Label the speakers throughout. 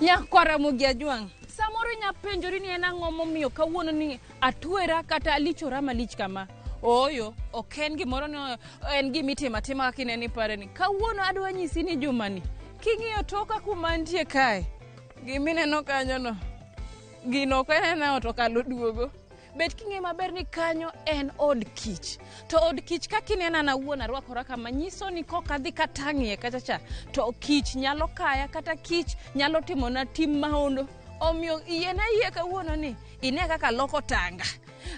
Speaker 1: Nyakwar Ramogi Ajwang', samoro inya penjori ni en ang'o momiyo kawuono ni atwera kata alichora malich kama. Ooyo, ok en gimoro no en gima itimo atima kaka ineno ipare ni. Kawuono adwa nyisi ni jumani, king'iyo toka kuma antie kae, gimineno kanyono, gino ok en ot okalo duogo. Bet king'e maber ni kanyo en od kich. To od kich kaka inena an awuon arwakora kama nyiso ni kok adhi katang'ie kacha cha to kich nyalo kaya kata kich nyalo timona tim mahondo. Omiyo yiena yie kawuono ni ine kaka aloko tanga.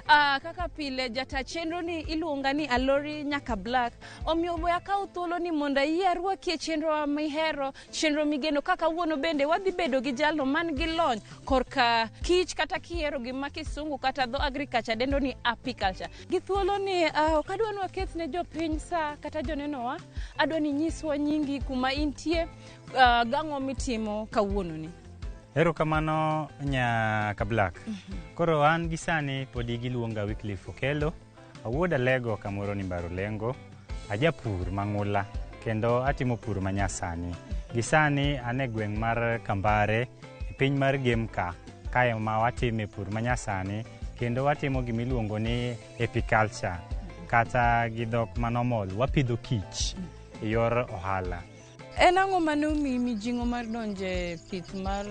Speaker 1: Kaka pile jata chenro ni iluonga ni Alori Nyaka Black. Omiyo we akaw thuolo ni mondo ayie arwakie chenro mihero, chenro migeno. Kaka kawuono bende wadhi bedo gi jalno man gi lony korka kich kata kihero gima kisungu kata dho agriculture dendo ni apiculture. Gi thuolo ni ok adwa ni waketh ne jopiny sa kata jonenowa, adwa ni inyiswa nyingi kuma intie, gang'o mitimo kawuono ni.
Speaker 2: Erokamano Nyaka Black. Koro an gi sani podi giluonga Wycliffe Okello, awuod Alego kamoro ni Mbaro Lengo, ajapur mang'ula kendo atimo pur manyasani. Gi sani an e gweng' mar Kambare e piny mar Gem ka, kae ma watime pur manyasani kendo watimo gimiluongo ni apiculture kata gi dhok manormal wapidho kich e yor ohala.
Speaker 1: En ang'o mane omiyi mijing'o mar donjo e pith mar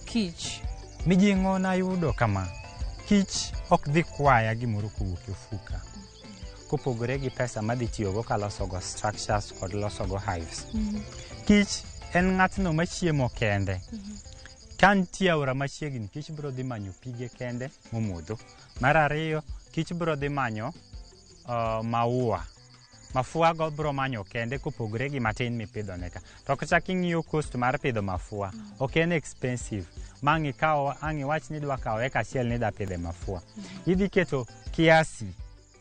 Speaker 1: kich?
Speaker 2: Mijing'o nayudo kama, kich ok dhi kwaya gimoro kowuok e ofuka. Kopogore gi pesa madhi tiyogo kalosogo structures kod losogo hives. Kich en ng'atno machiemo kende. Ka nitie aora machiegni, kich biro dhi manyo pige kende momodho. Mar ariyo, kich biro dhi manyo maua. Mafua go biro manyo kende kopogore gi matin mipidho ne ka. To kata king'iyo cost mar pidho mafua, ok en expensive. Ma ang' ikaw, ang' iwach ni idwa kawo eka achiel ni idwa pidhe mafua. Idhi keto kiasi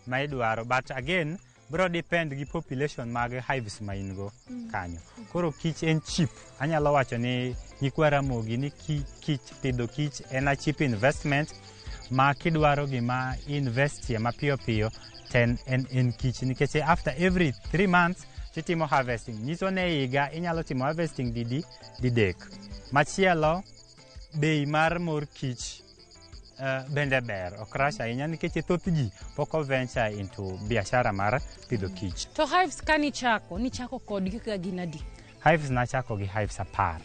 Speaker 2: ma idwaro, but again, biro depend gi population mag hives ma in go kanyo. Koro kich en cheap. Anyalo wacho ni nyikwa Ramogi ni kich, pidho kich en a cheap investment ma kidwaro gima investie mapiyo piyo to en kich nikech after every 3 months titimo harvesting. Nyiso ni e higa inyalo timo harvesting didi didek. Machielo, bei mar mor kich bende ber, ok rach ahinya nikech thoth ji pok o venture into biashara mar pidho kich.
Speaker 1: To hives ka nichako, nichako kodgi ka gin adi?
Speaker 2: Hives nachako gi hives 10.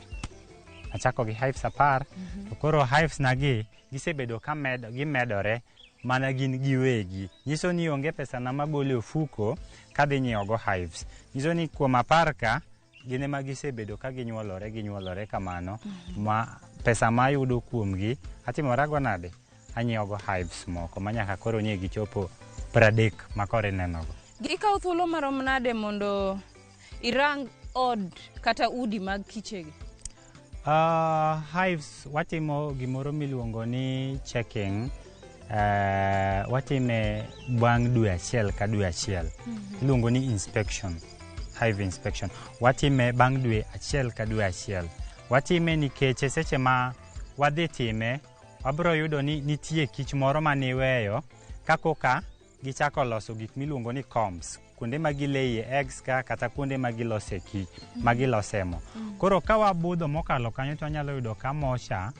Speaker 2: Nachako gi hives 10, to koro hives na gi gisebedo ka gimedore mana gin giwegi. Nyiso ni onge pesa na magolo e ofuko kadhi nyiewo go hives. Nyiso ni kuom 10 ka, gin ema gisebedo ka ginyuolore, ginyuolore kamano, ma pesa mayudo kuomgi atimorago nade? Anyiewo go hives moko ma nyaka koro nie gichopo 30 ma koro inenogo.
Speaker 1: Ikawo thuolo marom nade mondo irang od kata udi mag kichegi?
Speaker 2: Hives watimo gimoro miluongo ni checking. Watime bang' dwe achiel ka dwe achiel. Iluongo ni inspection, hive inspection. Watime bang' dwe achiel ka dwe achiel. Watime nikech seche ma wadhi time, wabiro yudo ni nitie kich moro maniweyo ka koka gichako loso gik miluongo ni combs, kuonde ma gileye eggs ka kata kuonde ma gilose kich, ma gilose mo. Koro ka wabudho mokalo kanyo to wanyalo yudo ka mocha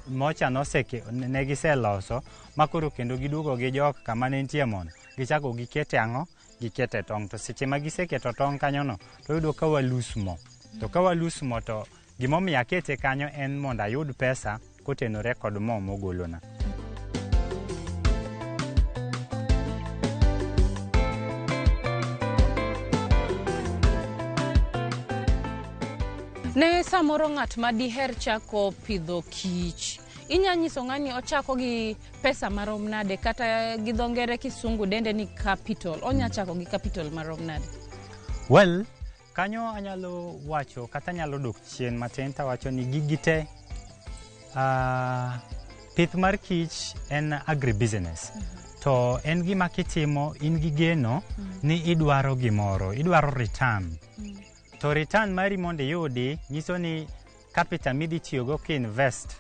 Speaker 2: mocha ne giseloso ma koro kendo giduogo gi jok kama ne nitie mono, gichako gikete ang'o? Gikete tong'. To seche ma giseketo tong' kanyono, to iyudo ka walus mo. To ka walus mo to gimomiyo akete kanyo en mondo ayud pesa kotenore kod mo mogolona.
Speaker 1: Ne samoro ng'at ma diher chako pidho kich, inya nyiso ng'ani ochako gi pesa marom nade kata gi dho ngere kisungu dende ni capital, onya chako gi capital marom nade?
Speaker 2: Well, kanyo anyalo wacho kata anyalo dok chien matin tawacho ni gigi te, pith mar kich en agribusiness. To en gima kitimo in gi geno ni idwaro gimoro, idwaro return. To return mari mondo iyudi nyiso ni capital midhi tiyogo ki invest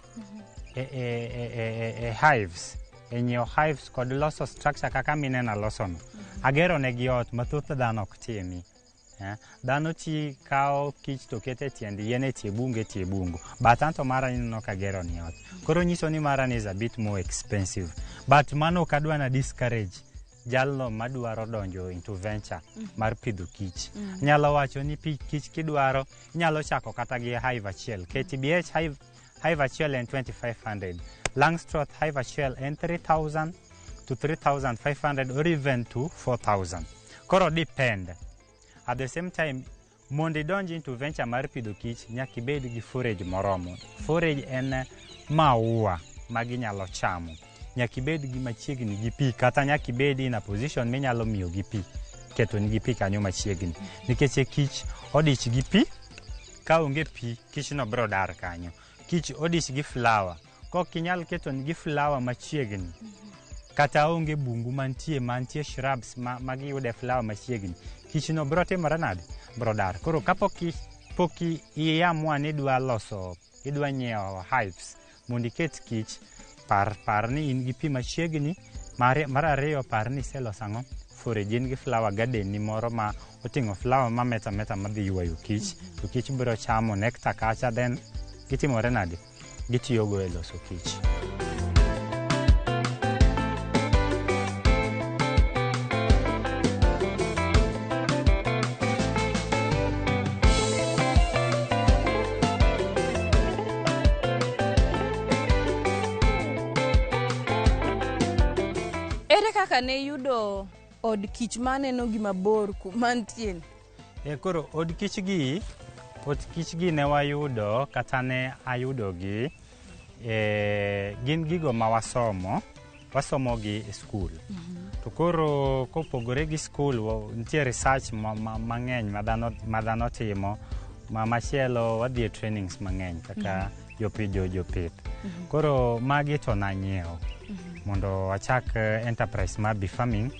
Speaker 2: e hives, e nyiewo hives kod loso structure kaka mineno alosono. Agero negi ot ma thoth dhano ok timi. Dhano ti kawo kich to keto e tiend yien e tie bungu e tie bungu. But anto mara ineno ka gero ni ot. Koro nyiso ni mara ni is a bit more expensive. But mano ok adwa na discourage jalno madwaro donjo into venture mar pidho kich. Nyalo wacho ni kich kidwaro, inyalo chako kata gi hive achiel. KTBH hive achiel en 2500. Langstroth hive achiel en 3000 to 3500 or even to 4000. Koro depend. At the same time, mondo idonj into venture mar pidho kich, nyaka ibed gi forage moromo. Forage en maua ma ginyalo chamo. Nyaka ibed gi machiegni gi pi, kata nyaka ibed in a position minyalo miyo gi pi, keto nigi pi kanyo machiegni. Nikech e kich odich gi pi, ka onge pi, kich no biro dar kanyo. Kich odich gi flower, kok inyal keto nigi flower machiegni, kata onge bungu mantie shrubs ma giyude flower machiegni, kich no biro timore nade? Biro dar. Koro kapok pok iamua ni idwa loso, idwa nyiewo hives mondo iket kich, par ni in gi pi machiegni. Mar ariyo, par ni iseloso ang'o? Forage, in gi flower garden ni moro ma oting'o flower mamit amita madhi ywayo kich, to kich biro chamo nectar kacha, then gitimore nade? Gitiyogo e loso kich.
Speaker 1: Ere kaka ne iyudo od kich maneno gi mabor kuma nitie ni?
Speaker 2: Koro od kich gi ne wayudo kata ne ayudogi, gin gigo ma wasomo gi e skul. To koro kopogore gi skul, nitie research mang'eny ma dhano timo, ma machielo wadhi e trainings mang'eny kaka jopith. Koro magi to nanyiewo mondo achak enterprise mar bee farming.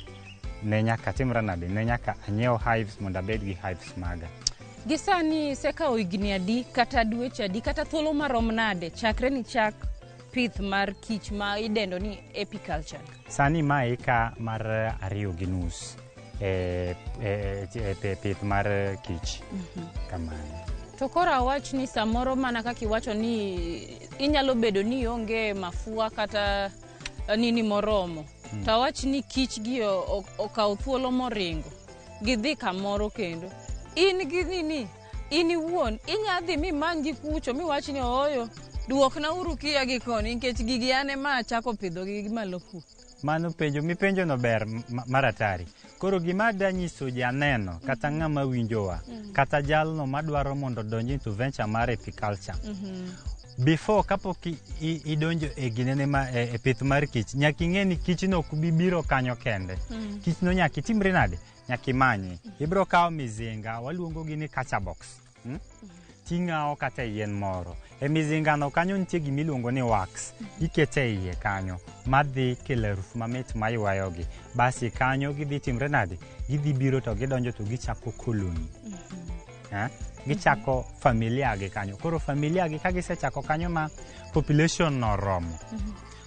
Speaker 2: Ne nyaka timra nade? Ne nyaka anyiew hives mondo abed gi hives maga.
Speaker 1: Gi sani isekawo higni adi kata dweche adi kata thuolo marom nade chakre ni chak pith mar kich ma idendo ni apiculture?
Speaker 2: Sani ma eka mar 2.5 e pith mar kich. Kamano.
Speaker 1: To koro awach ni samoro mana kaka iwacho ni inyalo bedo ni ionge mafua kata nini moromo. To awach ni kich gi okawo thuolo moringo gidhi kamoro kendo. In gi nini, in iwuon inya dhi mimany gi kucho miwach ni ooyo, duokna uru kiya gi koni nikech gigi an ema achako pidho gi malo ku.
Speaker 2: Mano penjo mipenjo no ber mar atari. Koro gima da nyiso janeno kata ng'ama winjowa kata jalno madwaro mondo odonj into venture mar apiculture. Before kapok idonjo e ginene ma e pith mar kich, nyaka ing'e ni kich no ok bi biro kanyo kende. Kich no nyaka itimri nade? Nyaka imanye. Ibiro kawo mizinga, waluongo gi ni catcher box. Ting'awo kata e yien moro. E mizingano kanyo nitie gimiluongo ni wax. Ikete e iye kanyo madhi kelo harufu mamit maywayogi. Basi kanyo gidhi timre nade? Gidhi biro to gidonjo to gichako colony. Eh? Gichako familia gi kanyo. Koro familia gi ka gisechako kanyo ma population no oromo.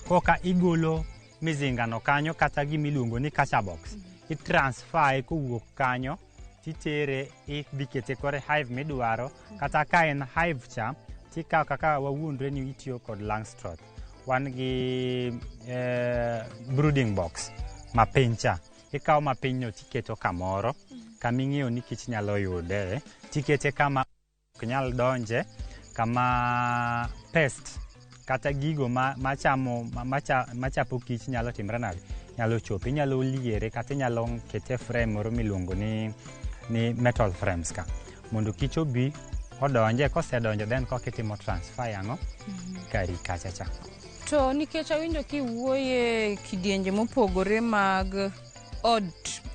Speaker 2: Koka igolo mizingano kanyo kata gimiluongo ni catcher box. I transfer kowuok kanyo titere idhi kete kore hive midwaro, kata ka en hive cha tikawo kaka wawuondre ni itiyo kod Langstroth. Wan gi brooding box mapiny cha, ikawo mapiny no tiketo kamoro kaming'eyo ni kich nyalo yude, tikete kama ok nyal donje, kama pest kata gigo machamo machapo kich nyalo timre nade, nyalo chopo. Inyalo liere kata inyalo kete e frame moro miluongo ni metal frames ka mondo kich obi odonje. Kosedonjo, then koka itimo transfer yang'o kari kacha cha.
Speaker 1: To nikech awinjo kiwuoye kidienje mopogore mag od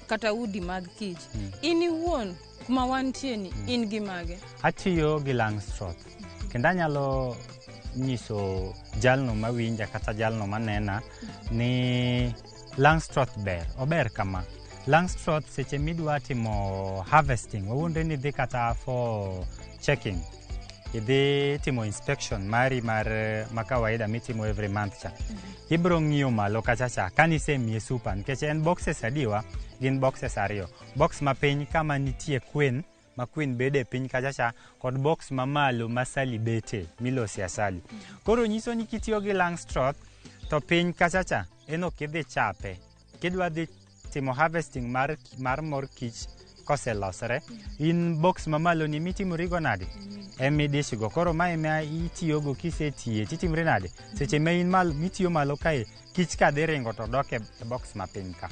Speaker 1: kata udi mag kich, in iwuon kuma wantie ni in gi mage?
Speaker 2: Atiyo gi Langstroth kendo anyalo nyiso jalno mawinja kata jalno manena ni Langstroth ber, ober kama. Langstroth seche midwa timo harvesting, wawuondre ni idhi kata for checking. Idhi timo inspection mari mar ma kawaida mitimo every month cha. Ibiro ng'iyo malo kacha cha kanisemiye super, nikech en boxes adiwa? Gin boxes ariyo. Box mapiny kama nitie queen, ma queen bede piny kacha cha, kod box mamalo ma asali bete, milose asali. Koro nyiso ni kitiyo gi Langstroth to piny kacha cha en ok idhi chape. Kidwa dhi timo harvesting mar mor kich koselosre, in box mamalo ni mitimorigo nade? Emidishgo. Koro ma ema itiyogo kisetiye titimri nade? Seche ma in malo mitiyo malo kae, kich ka dhi ringo to dok e box mapiny ka.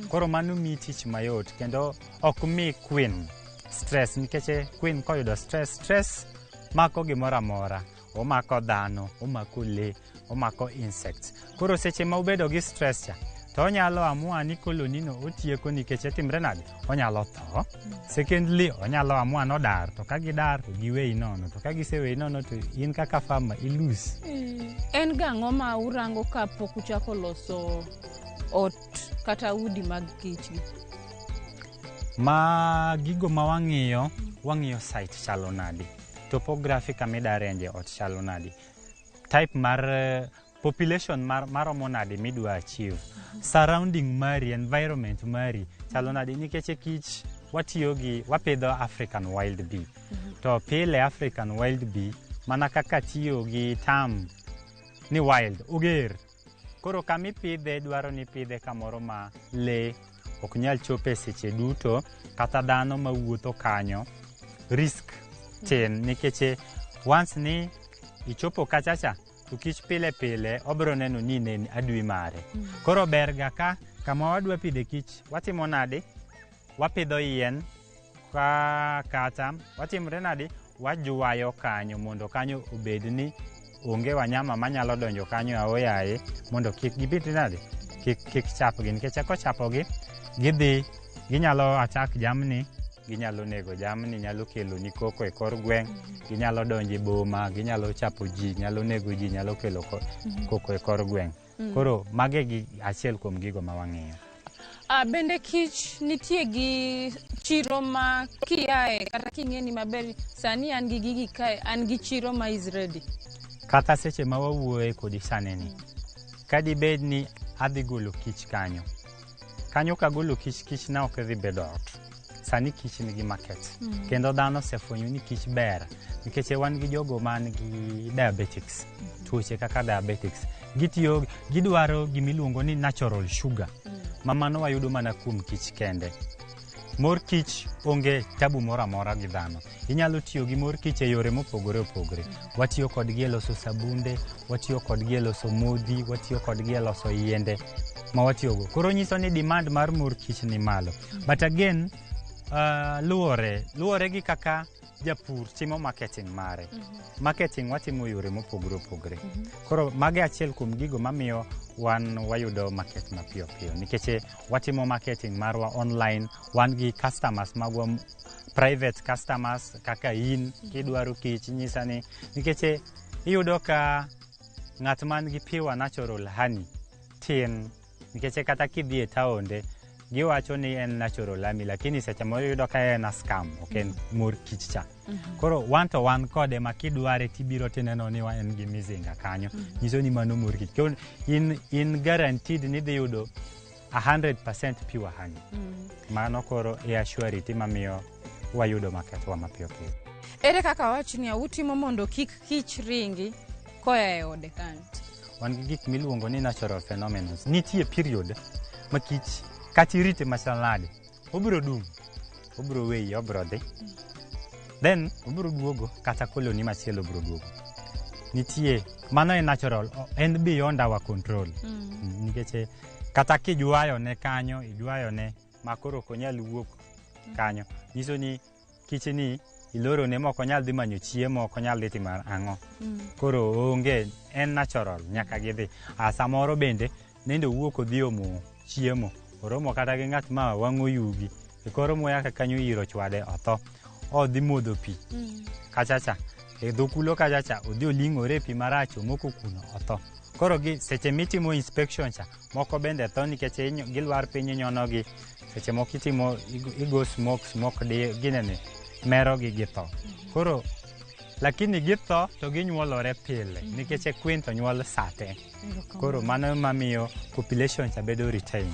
Speaker 2: Koro mano miyi tich mayot kendo ok mi queen stress, nikech queen koyudo stress, stress mako gimoro amora. Omako dhano, omako lee, omako insects. Koro seche ma obedo gi stress cha, to onyalo amua ni colony no otieko, nikech etimre nade? Onyalo tho. Secondly, onyalo amua nodar, to ka gidar to giweyi nono, to ka giseweyi nono to in kaka farmer i lose.
Speaker 1: En gang'o ma urango ka pok uchako loso ot kata udi mag kich gi?
Speaker 2: Ma gigo ma wang'iyo, wang'iyo site chalo nade, topography kama ida renje ot chalo nade, type mar population mar maromo nade midwa achieve, surrounding mari, environment mari chalo nade, nikech e kich watiyo gi wapidho African wild bee. To pile African wild bee, mana kaka tiyo gi term ni wild, oger. Koro kama ipidhe dwaro ni ipidhe kamoro ma lee ok nyal chope seche duto, kata dhano mawuotho kanyo risk tin, nikech once ni ichopo kachacha to kich pile pile obiro neno ni in en adui mare. Koro ber ga ka kama wadwa pidhe kich watimo nade? Wapidho yien ka kata watimre nade? Wajwayo kanyo mondo kanyo obed ni onge wanyama manyalo donjo kanyo aoyaye, mondo kik gibed nade? Kik chapgi, nikech kochapogi gidhi ginyalo attack jamni, ginyalo nego jamni, nyalo kelo ni koko e kor gweng', ginyalo donjo e boma, ginyalo chapo ji, nyalo nego ji, nyalo kelo koko e kor gweng'. Koro mage gi achiel kuom gigo ma wang'iyo.
Speaker 1: A bende kich nitie gi chiro ma kiae kata king'e ni maber sani an gi gigi kae, an gi chiro ma is ready?
Speaker 2: Kata seche ma wawuoye kodi sani ni, kadibed ni adhi golo kich kanyo kanyo, kagolo kich, kich na ok dhi bedo ot. Sani kich nigi market kendo dhano osefwenyo ni kich ber, nikech wan gi jogo man gi diabetics, tuoche kaka diabetics, gitiyo gidwaro gimiluongo ni natural sugar, ma mano wayudo mana kuom kich kende. Mor kich onge tabu moro amora gi dhano. Inyalo tiyo gi mor kich e yore mopogore opogore. Watiyo kodgi e loso sabunde, watiyo kodgi e loso modhi, watiyo kodgi e loso yiende ma watiyogo. Koro nyiso ni demand mar mor kich ni malo. But again, luwore gi kaka japur timo marketing mare. Marketing watimo yore mopogore opogore. Koro mage achiel kuom gigo mamiyo wan wayudo market mapiyo piyo, nikech watimo marketing marwa online. Wan gi customers magwa, private customers, kaka in kidwaro kich nyisa ni, nikech iyudo ka ng'at man gi pure natural honey tin, nikech kata kidhi e taonde giwacho ni en natural honey, lakini seche moro iyudo ka en a scam, ok en mor kich cha. Koro wan to wan kode ma kidware tibiro tineno ni en gi mizinga kanyo, nyiso ni mano mor kich. Koro in guaranteed ni idhi yudo 100% pure honey. Mano koro e surety mamiyo wayudo market wa mapiyo piyo.
Speaker 1: Ere kaka wach ni utimo mondo kik kich ringi koa e ode kanyo?
Speaker 2: Wan gi gik miluongo ni natural phenomenons. Nitie period ma kich kata irite machal nade, obiro dum, obiro weyi, obiro dhi, then obiro duogo, kata colony machielo obiro duogo. Nitie mano en natural, en beyond our control. Nikech kata kijwayo ne kanyo, ijwayo ne ma koro ok onyal wuok kanyo, nyiso ni kich ni iloro ne ma ok onyal dhi manyo chiemo, ok onyal dhi timo ang'o. Koro onge, en natural, nyaka gidhi. A samoro bende nende owuok odhi omo chiemo, oromo kata gi ng'at ma wang'o yugi e kor muya ka kanyo, iro chwade, otho. Odhi modho pi kachacha e dho kulo kachacha, odhi oling'ore e pi marach, omoko kuno, otho. Koro gi seche mitimo inspection cha, moko bende tho nikech gilwar piny, inyonogi. Seche moko itimo igo smoke, smoke di ginene merogi, githo. Koro Lakini githo to ginyuolore pile nikech e queen to nyuol sate. Koro mano ema miyo population cha bedo retained.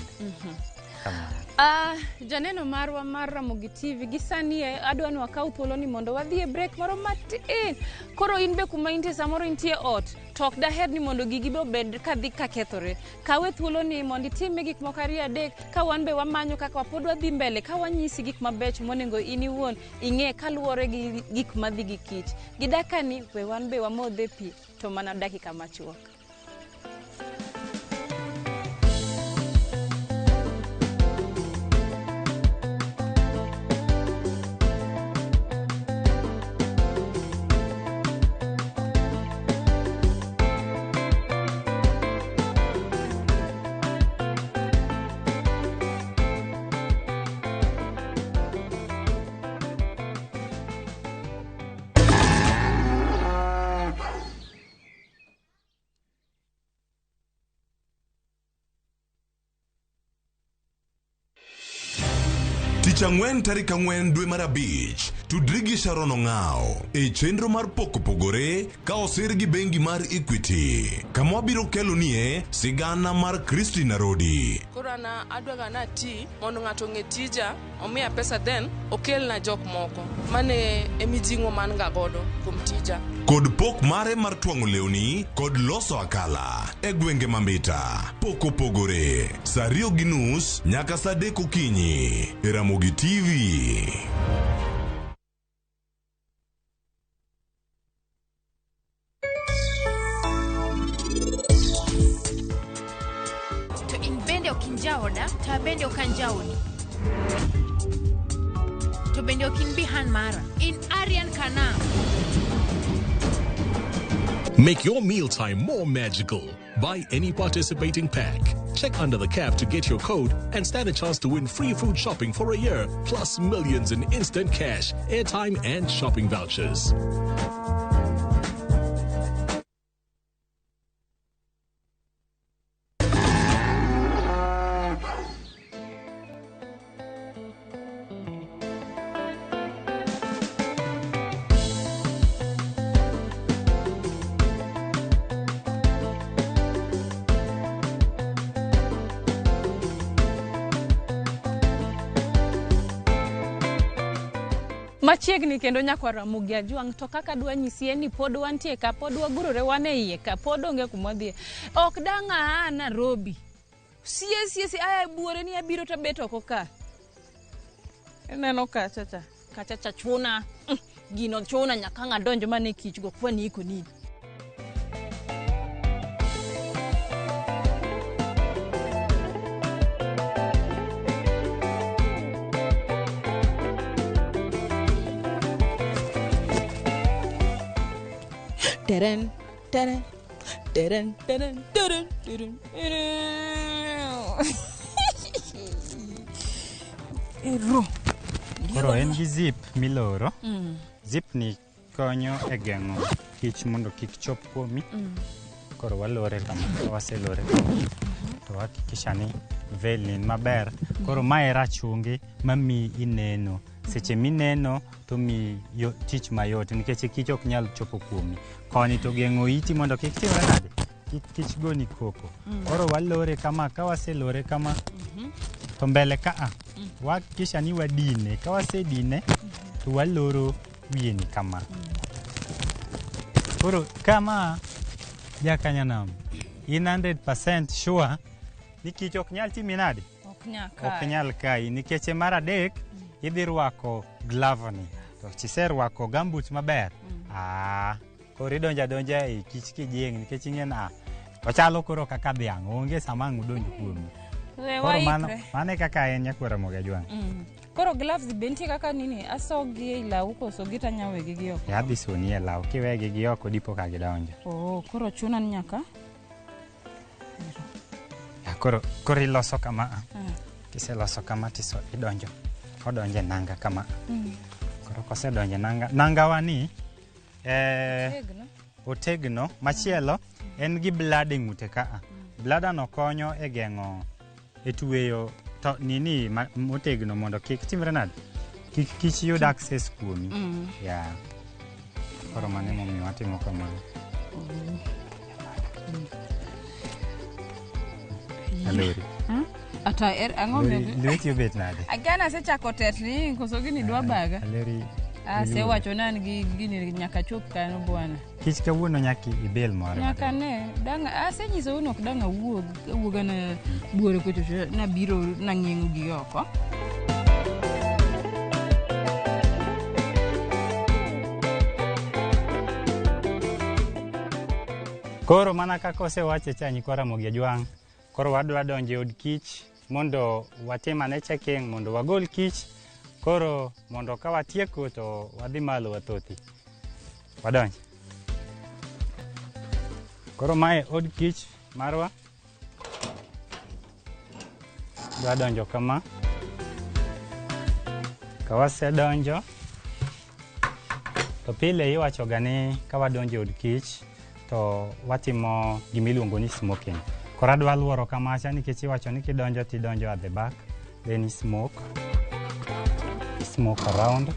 Speaker 2: Kamano.
Speaker 1: Ah, janeno marwa mar Ramogi TV gi sani e adwa ni wakaw thuolo ni mondo wadhi e break moro matin. Koro in be kuma intie, samoro intie ot to ok daher ni mondo gigi be obed kadhi ka kethore. Kawe thuolo ni mondo itime gik moko ariyo adek ka wan be wamanyo kaka pod wadhi mbele ka wanyisi gik mabecho monego in iwuon ing'e kaluwore gi gik madhi gi kich. Gi dakani we wan be wamodhe pi to mana dakika machuok.
Speaker 3: Tich ang'wen tarik 4 dwe mar 5, tudri gi Sharon Ong'aw e chenro mar Pok Opogore ka osir gi bengi mar Equity, kama wabiro kelonie sigana mar Christine Arodi.
Speaker 4: Koro an adwaga nati mondo ng'ato ong'e tija, omiya pesa, then okelna jok moko. Mane e mijing'o man ga godo kuom tija.
Speaker 3: Kod pok mare mar twang'o lewni kod loso akala e gwenge ma Mbita. Pok Opogore, sa 2:30 nyaka sa 3 okinyi e Ramogi TV.
Speaker 5: To in bende ok in jaoda, to abende ok an jaodi. To bende ok in bihan mara. In Aryan Kana.
Speaker 6: Make your mealtime more magical. Buy any participating pack. Check under the cap to get your code and stand a chance to win free food shopping for a year, plus millions in instant cash, airtime, and shopping vouchers.
Speaker 1: Machiegni kendo nyakwar Ramogi Ajwang', to kaka dwa nyisi en ni pod wantie ka, pod wagurore wan e iye ka, pod onge kuma wadhiye. Ok dang' aa Nairobi sie sie sie aya e buore ni abiro to abet oko ka. Ineno kacha cha, kacha cha chuna. Gino chuna nyaka ang' adonj mana e kich go kwani iko nini. Teren, teren, teren, teren, teren, teren, teren. Ero.
Speaker 2: Koro en gi zip miloro. Zip ni konyo e geng'o kich mondo kik chop kuomi. Koro walore kama, ka waselore kama, to wahakikisha ni veil ni maber. Koro mae rachungi mamiyi ineno. Seche mineno to miyi tich mayot nikech kich ok nyal chopo kuomi. Koni to geng'o iti mondo kik timre nade? Kik kich goni koko. Koro walore kama, ka waselore kama, to mbele ka a, wahakikisha ni wadine. Ka wasedine, to waloro wiye ni kama. Koro kama jakanyanam, in 100% sure ni kich ok nyal timi nade?
Speaker 1: Ok nyal
Speaker 2: Ok
Speaker 1: kae.
Speaker 2: nyal kayi nikech mar adek idhi rwako glove ni. To kiserwako gumboot maber, ah, koro idonjo adonja ei kich kijing' nikech ing'e ni ah, ochalo koro kaka dhiang', onge sama ang' udonj kuomi.
Speaker 1: We
Speaker 2: Koro mano,
Speaker 1: waikre.
Speaker 2: mano e kaka en nyakwar Ramogi Ajwang'.
Speaker 1: Koro gloves be nitie kaka nini asogi ei law koso gitanya wegi gi oko?
Speaker 2: Adhi soni e law, kiwegi gi oko dipo ka gidonjo.
Speaker 1: Oh, koro chuna ni nyaka.
Speaker 2: Ya, koro iloso kama a. Kiseloso kama tiso idonjo. Odonjo e nanga kama. Koro kosedonjo e nanga, nangawa ni
Speaker 1: Tegno.
Speaker 2: Otegno. Machielo en gi blada e ng'ute ka a. Blada no konyo e geng'o e tweyo to nini motegno mondo kik timre nade? Kik kich yud access kuomi. Ya. Koro mano emomiyo watimo kamano. Alori.
Speaker 1: Ata ang'o
Speaker 2: Lweti obet nade?
Speaker 1: Agana asechako tetni koso gini dwa baga.
Speaker 2: Aleri.
Speaker 1: Asewacho ni an gi gini nyaka chop kanyo bwana.
Speaker 2: Kich kawuono nyaka ibil moro.
Speaker 1: Nyaka ne dang asenyisou ni ok dang' awuog awuoga na buore kocho nabiro nang'eng'o gi oko.
Speaker 2: Koro mana kaka osewache cha nyikwa Ramogi Ajwang', koro wadwa donjo e od kich mondo watim ane checking mondo wagol kich. Koro mondo ka watieko to wadhi malo wathothi. Wadonj. Koro mae od kich marwa. Dwa donjo kama. Ka wasedonjo, to pile iwachoga ni ka wadonjo e od kich to watimo gimiluongo ni smoking. Koro adwa luoro kamacha nikech iwacho ni kidonjo tidonjo at the back, then you smoke. Smoke around.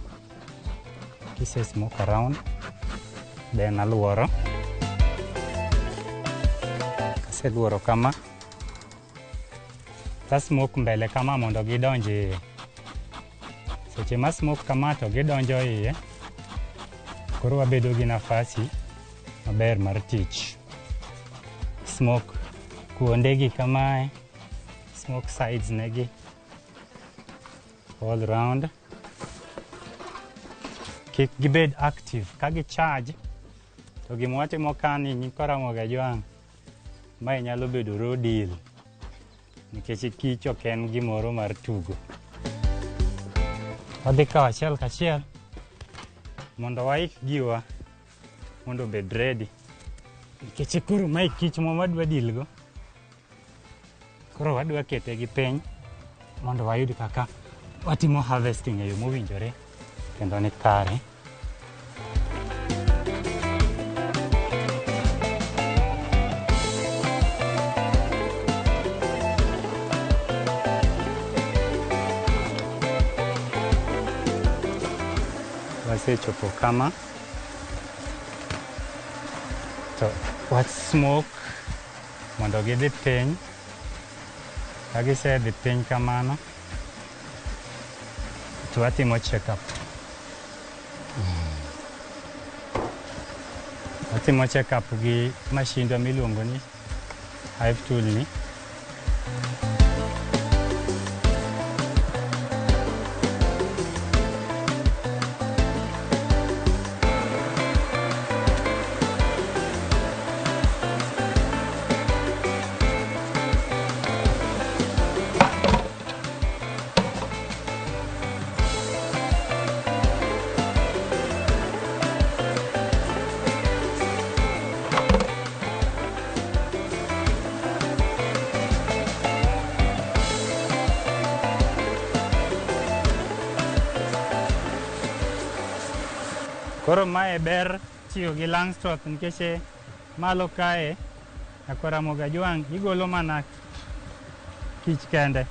Speaker 2: Kise smoke around, then aluoro. Kaseluoro kama, ta smoke mbele kama mondo gidonj iye. Seche ma smoke kama to gidonjo iye, koro wabedo gi nafasi maber mar tich. Smoke kuondegi kamae, smoke sides negi, all round. Kik gibed active, ka gi charge, to gima watimo ka ni nyikwa Ramogi Ajwang', mae nyalo bedo raw deal, nikech kich ok en gimoro mar tugo. Wadhi kawo achiel kachiel mondo waik giwa mondo obed ready. Nikech koro mae kich ma wadwa deal go. Koro wadwa kete gi piny mondo wayud kaka watimo harvesting e yo mowinjore kendo ni kare. Wasechopo kama to wa smoke mondo gidhi piny. Ka gisedhi piny kamano to watimo check up. Watimo check up gi mashindwa miluongo ni hive tool ni. Koro mae ber tiyo gi Langstroth nikech malo kae nyakwa Ramogi Ajwang' igolo mana kich kende,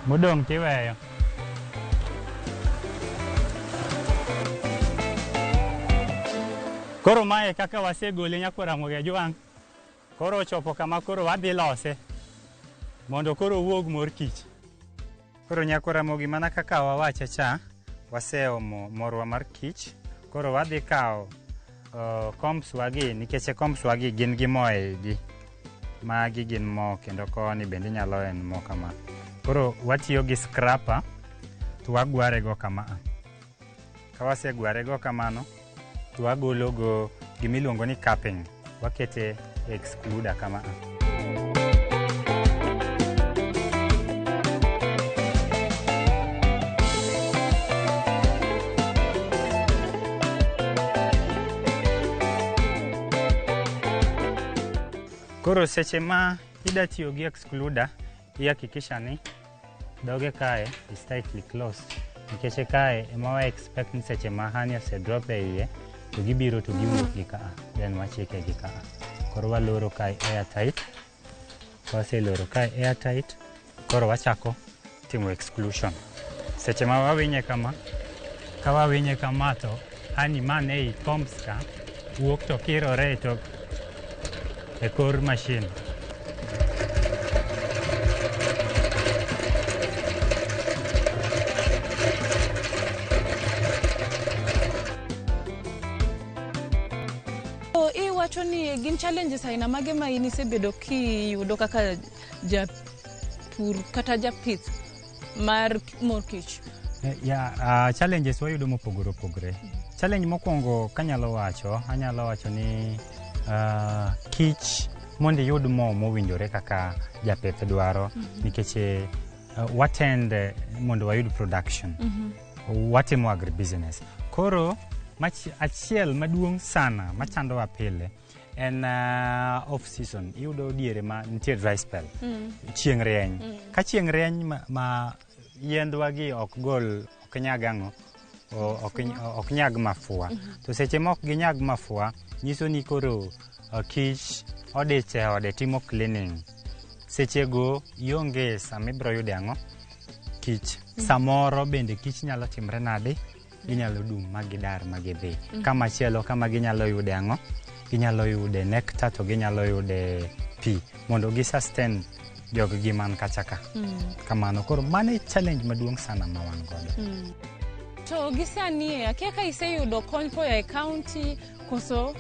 Speaker 2: modong' tiweyo. Koro mae kaka wasegole nyakwa Ramogi Ajwang', koro ochopo kama koro wadhi lose mondo koro owuog mor kich. Koro nyakwa Ramogi mana kaka wawache cha, waseomo morwa mar kich. Koro wadhi kawo combs wagi nikech combs wagi gin gi mo e igi. Magi gin mo kendo koni bende inyalo en mo kama. Koro watiyo gi scraper to wagware go kama. Ka wasegware go kamano to wagolo go gimiluongo ni capping. Wakete excluder kama. Koro seche ma ida tiyo gi excluder, ihakikisha ni dhoge kae is tightly closed. Nikech kae ema wa expect ni seche ma honey ose drop e iye, to gibiro to giwuok gi kaa, then wachike gi kaa. Koro waloro kae airtight. Waseloro kae airtight, koro wachako timo exclusion. Seche ma wawinye kama, ka wawinye kama to Honey man ei combs ka wuok to kirore e tok e kor machine.
Speaker 1: To iwacho ni gin challenges aina mage ma in isebedo kiyudo kaka japur kata japith mar mor kich?
Speaker 2: Yeah, challenges wayudo mopogore opogore. Challenge mokwongo kanyalo wacho, anyalo wacho ni kich mondo iyud mo mowinjore kaka japith dwaro nikech watend mondo wayud production. Watimo agribusiness. Koro achiel maduong' sana machandowa pile en off season. Iyudo diere ma nitie dry spell. Chieng' rieny. Ka chieng' rieny ma yiendwa gi ok gol, ok nyag ang'o, ok nyag mafua. To seche ma ok ginyag mafua, nyiso ni koro kich odich e ode timo cleaning. Sechego ionge sama ibiro yude ang'o? Kich. Samoro bende kich nyalo timre nade? Ginyalo dum ma gidar ma gidhi. Kamachielo kama ginyalo yude ang'o? Ginyalo yude nectar to ginyalo yude pi mondo gi sustain jog gi man kacha ka. Kamano koro mano e challenge maduong' sana ma wan godo.
Speaker 1: To gi sani e, akia ka iseyudo kony koa e county koso?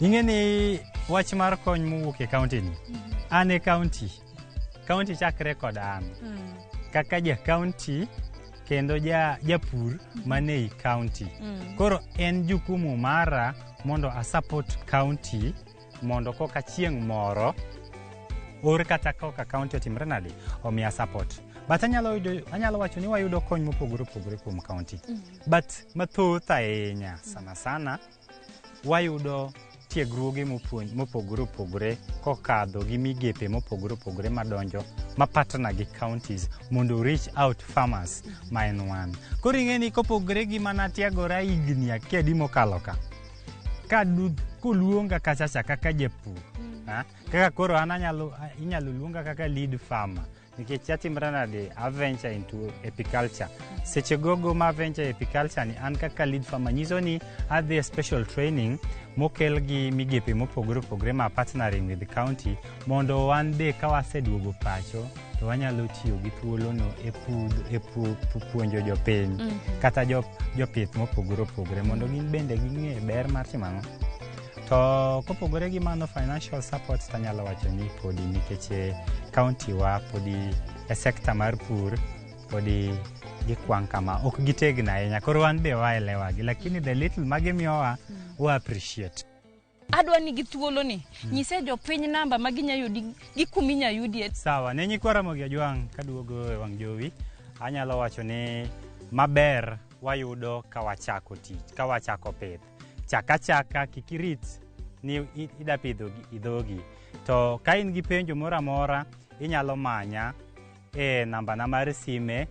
Speaker 2: Ing'e ni wach mar kony mowuok e county ni, an e county. County chakre kod an. Kaka ja county kendo japur man ei county. Koro en jukumu mara mondo a support county mondo koka chieng' moro or kata koka county otimre nade omiya support. But anyalo wacho ni wayudo kony mopogore opogore kuom county. But mathoth ahinya sana sana wayudo tiegruoge mopogore opogore kokadho gi migepe mopogore opogore madonjo ma partner gi counties mondo reach out farmers ma en wan. Koro ing'e ni kopogore gi mana tiegora higni akia adi mokalo ka, koluonga kachacha kaka japur, kaka koro an inyalo luonga kaka lead farmer nikech atimra nade a venture into apiculture. Seche gogo ma venture apiculture ni an kaka lead farmer nyiso ni adhi e special training mokel gi migepe mopogore opogore ma partnering with the county mondo wan be ka waseduogo pacho to wanyalo tiyo gi thuolono e puonjo jopiny kata jopith mopogore opogore mondo gin bende ging'e ber mar timo ang'o. To kopogore gi mano financial support tanyalo wacho ni podi nikech county wa podi e sector mar pur podi gikwang' kama ok gitegno ahinya, koro wan be waelewa gi, lakini the little magimiyowa wa appreciate.
Speaker 1: Adwa ni gi thuolo ni nyise jopiny namba ma ginya yudi gi kuminya yudie.
Speaker 2: Sawa, ne nyikwa Ramogi Ajwang' kaduogo e wang' jowi, anyalo wacho ni maber wayudo ka wachako tich, ka wachako pith. Chak achaka, kik irit ni ida pidho dhogi. To ka in gi penjo moro amora, inyalo manya e namba na mar sime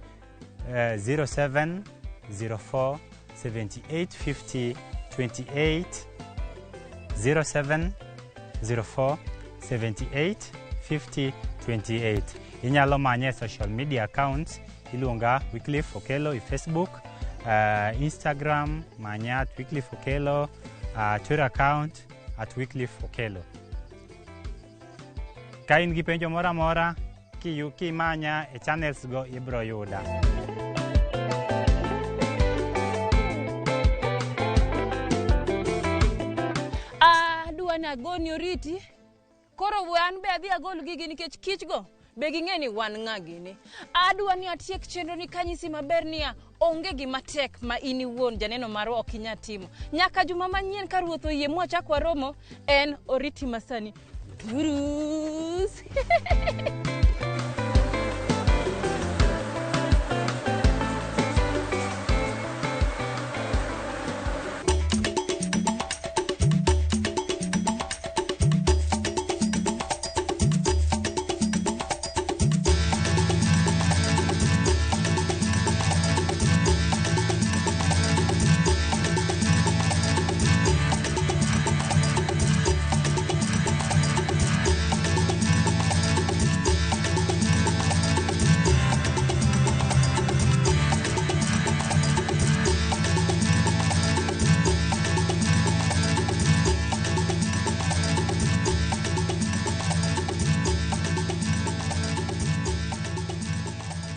Speaker 2: 0704 78 50 28, 0704 78 50 28. Inyalo manya e social media accounts, iluonga Wycliffe Okello e Facebook, Instagram manya at Wycliffe Okello, Twitter account at Wycliffe Okello. Ka in gi penjo moro amora, kimanya e channels go ibro yuda.
Speaker 1: Adwa ni agoni oriti. Koro we an be adhi agol gigi nikech kich go be ging'e ni wan ng'a gini. Adwa ni atiek chenro ni kanyisi maber niya onge gima tek ma in iwuon janeno marwa ok inyal timo. Nyaka juma manyien ka ruoth oyie mwachak waromo en oriti masani. Turus!